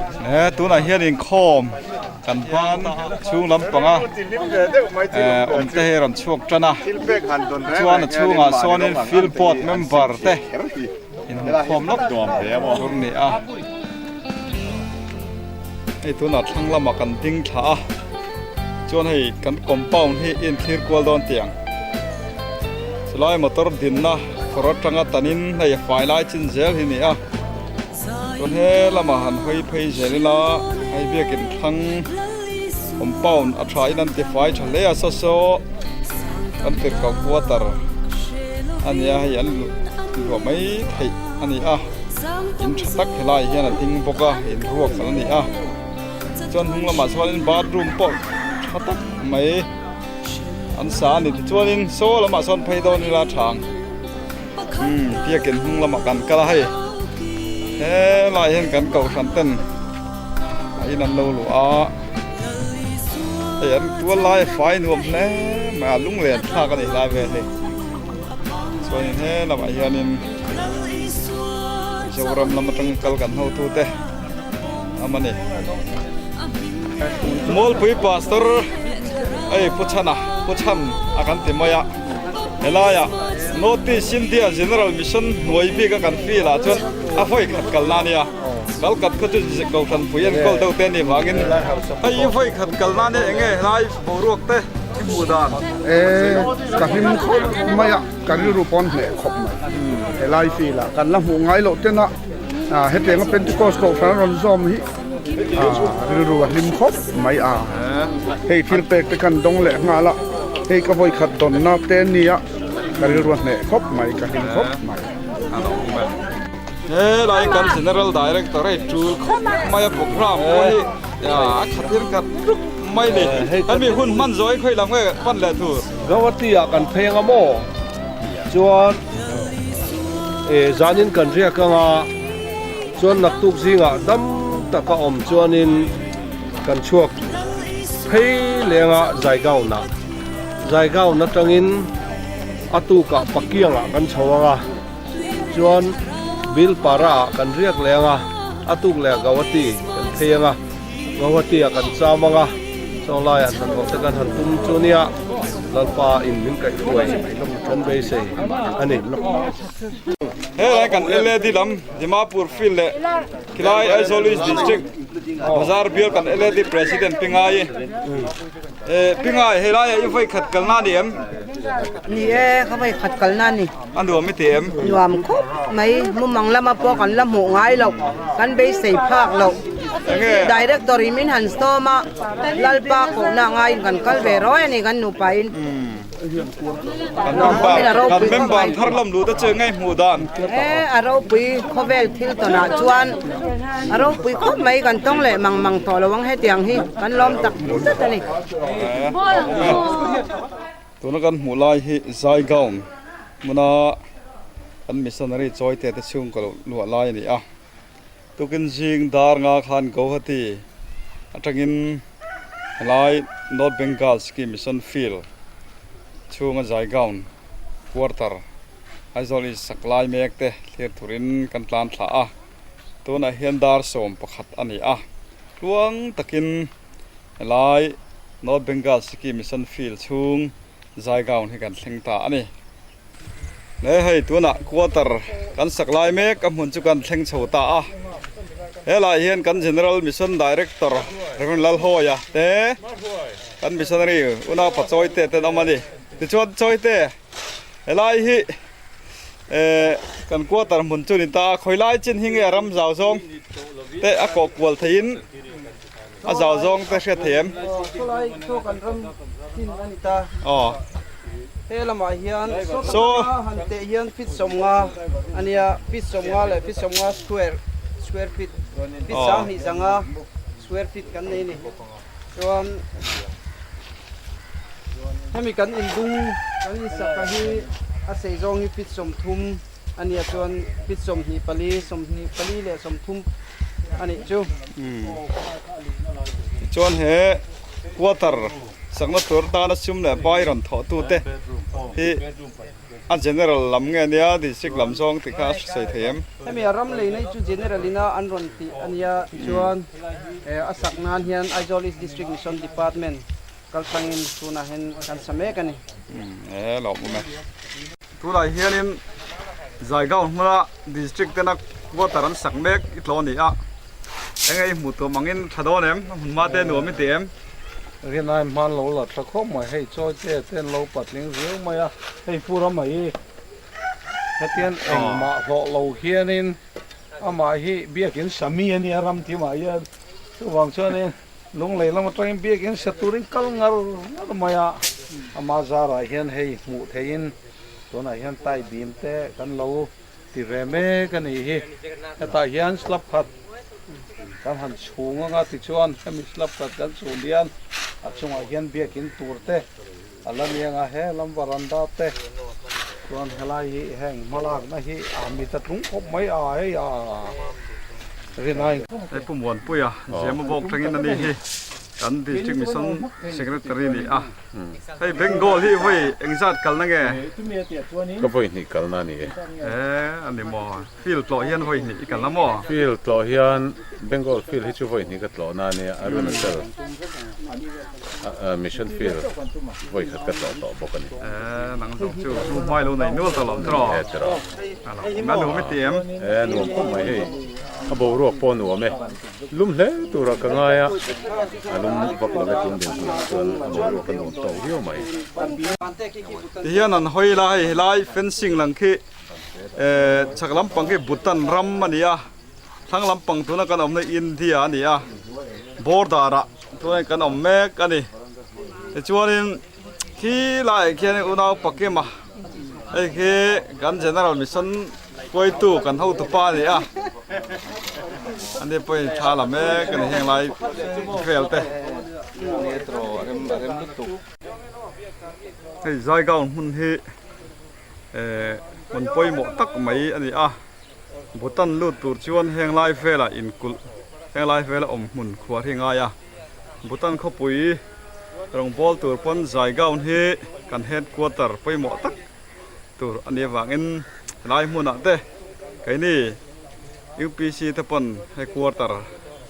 He tunah hian inkhawm kan ban chhung lampanga awm te hi a rawn chhuak tan a chuan a chhungah sawnin field board member te inhmuhkhawm lawk tur a ni a hei tunah thlang lamah kan ding thla a chuan hei kan compound hi inthlir kual dawn tiang chulai motor dinna kawr atanga tanin hei a fai lai chin zel hi a ni a. Chuan he lamah han hawi phei zel ila hei biakin thlang compound a tha in an ti fai tha hle a saw saw kan tirhkoh quarter a nia hei an luah mai theih a ni a in tha tak helai hian a ding bawk a in ruak a ni a chuan hnung lamah chuanin bathroom pawh tha tak mai an sa a ni tichuanin saw lamah sawn phei dawn ila tha ang. Umm biakin hnung lamah kan kal a hei helai hian kan kohhran ten a in an lo luh a hei an tual lai a fai nuam hle mai a lunglen thlak a ni helai vel hi chuanin he lamah hianin Mizoram lam atanga kal kan hotute awm a ni Mualpui pastor hei Pu Chhana Pu Chhan a kan ti mai a. Helaiah North East India General Mission hnuai bik a kan feel ah chuan a vawi khat kalna a nia. Kal kat kha chu Kohhran pui enkawl deuh te a nih vangin hei i vawi khat kalna nia enge helai boruak te i hmuh dan? E, ka hlim khawp mai a, ka rilru pawn hneh khawp mai. Helai feel ah kan la hmuh ngai loh tena hetianga Pentecost Kohhran a rawn zawm hi rilru a hlim khawp mai a. Hei thil pek te kan dawng leh nghal a. Hei ka vawi khat dawnna te nia ka rilru a hneh khawp mai ka hlim khawp mai. Helai kan General Director hei tul khawp mai a program pawh hi a khat hian khat rup mai ni. Hemi hun hman zawh hi khawi lam nge pan leh tur. Gauhati ah kan pheng a maw? Chuan zanin kan riak anga chuan naktuk zingah dam taka awm chuanin Kan chhuak phei lenga Zaigaon-ah. Zaigaon atangin a tukah Pakiangah kan chho ang a, chuan Bilpara-ah kan riak leh ang a, a tuk leh Gauhati kan phei ang a, Gauhati-ah kan cham ang a, chaw laiah hnathawh te kan han tum chu nia, Lalpa in min kaihhruai kan beisei a ni. Helai kan LAD lam Dimapur field leh Khilai Aizawl East District Bazar bial kan LAD President Pingai eh Pingai helai ah i vawi khat kalna ni em? Ni e ka vawi khat kalna ni. A nuam i ti em? Nuam khawp mai mumang lama pawh kan la hmuh ngai loh kan beisei phak loh Director in min han sawm a Lalpa kohna ngaiin kan kal ve rawi a ni kan nupa in. Kan member thar lam lut a che ngei hmuh dan. E a ropui khawvel thil tawnah chuan a ropui khawp mai kan tawng leh mang mang tawh lo ang hetiang hi kan lawm tak zet a ni. Tuna kan hmuh lai hi Zaigaon hmuna kan missionary chawite te chhungkaw luah lai a ni a. Tukin zing dar nga khan Guwahati atangin helai North Bengal Sikkim Mission Field chhunga Jaigaon quarter Aizawl East sak lai mek te thlir turin kan tlan thla a, tunah hian dar 11 a ni a, tluang takin helai North Bengal Sikkim Mission Field chhung Jaigaon hi kan thleng ta a ni. He hei tunah quarter kan sak lai mek a hmun chu kan thleng chho ta a, helai hian kan General Mission Director Rev Lalhawia te kan missionary unaupa Chawite te an awm a ni. Tichuan Chawite helai hi eh kan quarter hmun chu a ni ta a, khawi lai chin hi nge a ram zau zawng te a kawh kual theihin A zau zawng te hriat thei em? Khawlai chu kan ram chin a ni ta. Aw. He lamah hian saw taka han teh hian feet 50 a nia, feet 50 leh feet 50 square, square feet, feet 25 square feet kan nei a ni. Chuan hemi kan indung kan insaka hi a sei zawng hi feet 30 a nia chuan feet 24, 24 leh 30 a nih chu. Tichuan he quarter sakna tur tana sum leh pai rawn thawh tute hi A general lam nge nia district lam zawng tih kha a sawi thei em? Hemi a ram lei nei chu general ina an rawn tih a nia tichuan a sak nan hian Aizawl East District Mission Department kaltlangin tunah hian kan sa mek a ni. E lawmawm e. Tunah hianin Zaigaon hmuna district tena quarter an sak mek i tlaw a ni a, enge i hmuh tuam angin tha dawn em? A hmun hma te nuam i ti em? Rinai hman lo la tha khawp mai, hei chawi te te an lo patling riau mai a, hei pu ram mai hetian engmah hlawh lo hianin amah hi biakin sami a nia ram thimah hian chuvang chuanin Lunglei lam atangin biakin sa turin kal ngar ngar mai a, ama zarah hian hei hmuh theihin tunah hian tai bim te kan lo ti ve mek a nih hi. Hetah hian slab khat kan han chhung anga tichuan hemi slab khat kan chhun hian a chungah hian biakin tur te a la ni anga he lam varanda te chuan helai hi heng hmalakna hi a mit a tlung khawp mai a hei a rinai. Hei Pu Muanpuia Zema bawk tangin a ni hi kan District Mission Secretary ni a. Hei Bengal hi vawi engzat kalna nge? Ka vawi hnih kalna a ni e. E a ni maw? Field tlawh hian vawi hnih i kalna maw? Field tlawh hian Bengal field hi chu vawi hnih ka tlawhna a nia, Arunachal Mission field vawi khat ka tlawh tawh bawk a ni. E nang zawng chu hnu hmai lo nei nual tawh lo tiraw? E tiraw. A nuam i ti em? E nuam khawp mai hei, a boruak pawh a nuam e. Lum hle turah ka ngai a, a lum vak lo e tun din hunah chuan a boruak a nuam tawk viau mai. Tihian an hawi la hei helai fencing lang khi chhak lampang khi Bhutan ram a ni a, thlang lampang tuna kan awmna India a ni a, border ah tuna kan awm mek a ni. Tichuanin khi laiah khian unau Pakima hei khi kan General Mission Hruaitu kan hotupa a ni a, ani pawhin thla la mek a ni heng lai vel te. Hei Zaigaon hmun hi eh hmun pawimawh tak mai a ni a, Bhutan lut tur chuan heng lai velah inkulh heng lai vela awm hmun khuar hi ngai a, Bhutan khawpui rawngbâwl tur pawn Zaigaon hi kan headquarter pawimawh tak tur a nih avangin helai hmunah te keini UPC te pawn hei quarter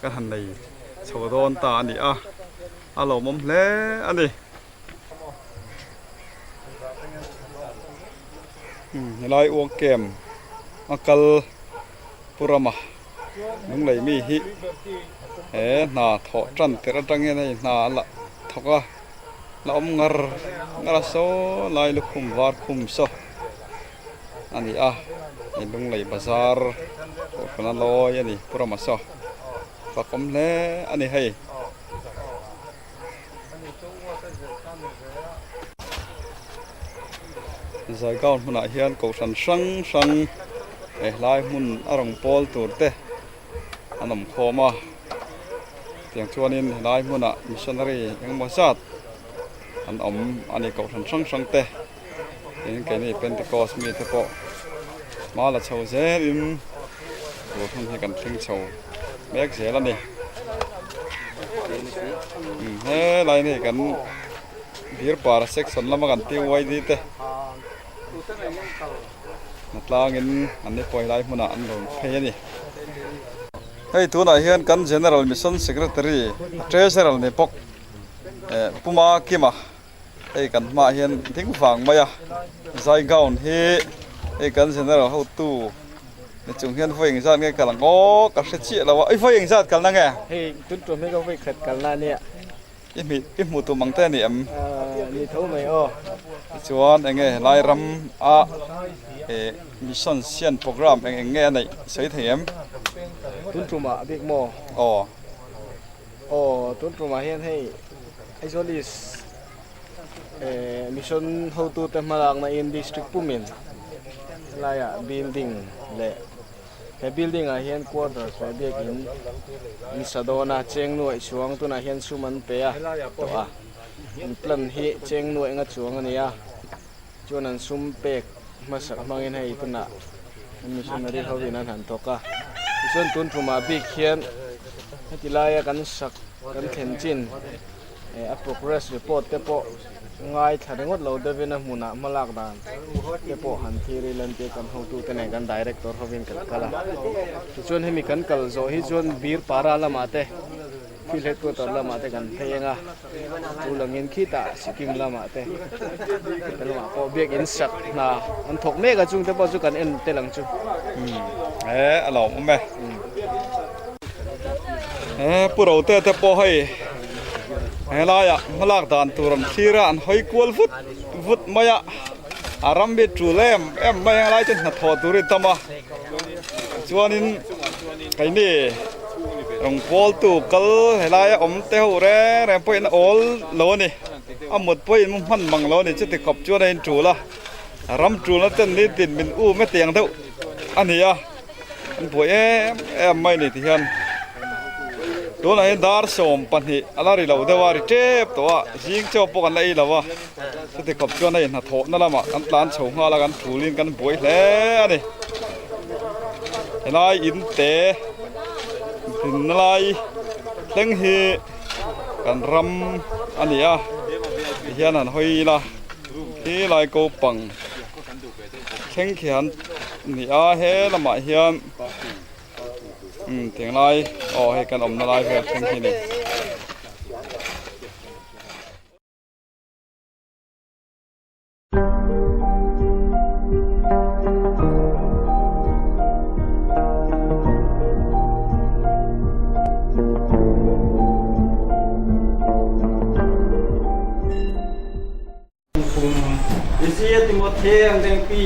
kan han nei chho dawn ta a ni a, a lawmawm hle a ni. Helai uang kem a kal Pu Rama lunglei mi hi he hna thawh tan tirh atangin hei hna a la thawk a. La awm ngar ngar a saw lai lukhum var khum saw a ni a hei lunglei bazar kohhran a lawi a ni pu rama saw fak awm hle a ni hei. Zaigaon hmunah hian kohhran hrang hrang hehlai hmun a rawn pawl tur te an awm khawm a. Tiang chuanin helai hmunah missionary engemaw zat an awm a ni kohhran hrang hrang te tin keini Pentecost mi te pawh hma la chho zelin tur hmun hi kan thleng chho mek zel a ni helai ni kan Birpara section lama kan TYD te hnatlangin an ni pawh helai hmunah an rawn phei a ni. Hei tunah hian kan General Mission Secretary Treasurer ni bawk eh Puma Kima hei kan hmaah hian ding vang mai a Zaigaon hi hei kan General hotu ni chung hian vawi engzat nge kal ang aw ka hre chiah lo a i vawi engzat kalna nge? Hei tun tum hi ka vawi khat kalna ania. I hmih i hmuh tum ang te a ni em? Ni tho mai aw. Tichuan eng nge helai ram a eh mission sian program eng eng nge a neih sawi thei em? Tun tumah bik maw? Aw. Aw tun tumah hian hei Aizawl East eh mission hotute hmalakna in district pumin helaiah building leh He building ah hian quarters leh biakin in sa dawn a, cheng nuaih chuang tunah hian sum an pe a tawh a, an plan hi cheng nuaih nga chuang a ni a, chuan an sum pek hmasak hmangin hei tunah an missionary ho in an han thawk a, tichuan tun tumah bik hian heti laia kan sak kan thlen chin eh a progress report te pawh. Ngaithla ringawt lo deuhin a hmunah hmalak dan te pawh han thlir ila an tia kan hotute nen kan director hovin kan kal a. Tichuan hemi kan kal zawh hi chuan Bir Para lamah te field headquarter lamah te kan phei ang a, chu langin khitah Sikkim lamah te he lamah pawh biakin sak hna an thawk mek a chungte pawh chu kan en tel ang chu. He a lo awm e. He Pu Rote te pawh hei. Helaiah hmalak dan tur an thlir a, an hawi kual vut vut mai a, a ram hi tul em em mai a, helai chu hnathawh tur hi tam a, chuanin keini rawn kawltu kal helaia awm te ho reng reng pawhin a awl lo a ni, a mut pawhin mu hman mang lo a ni, chuti khawp chuan a intul a, ram tulna ten nitin min um hetiang deuh a ni a. An buai em em mai ni ti hian tunah hian dar 12 a la ri lo deuh a ri tep tawh a zing chaw pawh kan la ei lo a chuti khawp chuan hei hnathawhna lamah kan tlan chho nghal a kan thulin kan buai hle a ni helai in te dinna lai thleng hi kan ram a ni a tihian han hawi ila khi lai ko pang. Thleng khian ni a he lamah hian umm tinglai aw hei kan awmna lai vel thleng hi a ni. Kum Isaiah Timothy ang dengpi.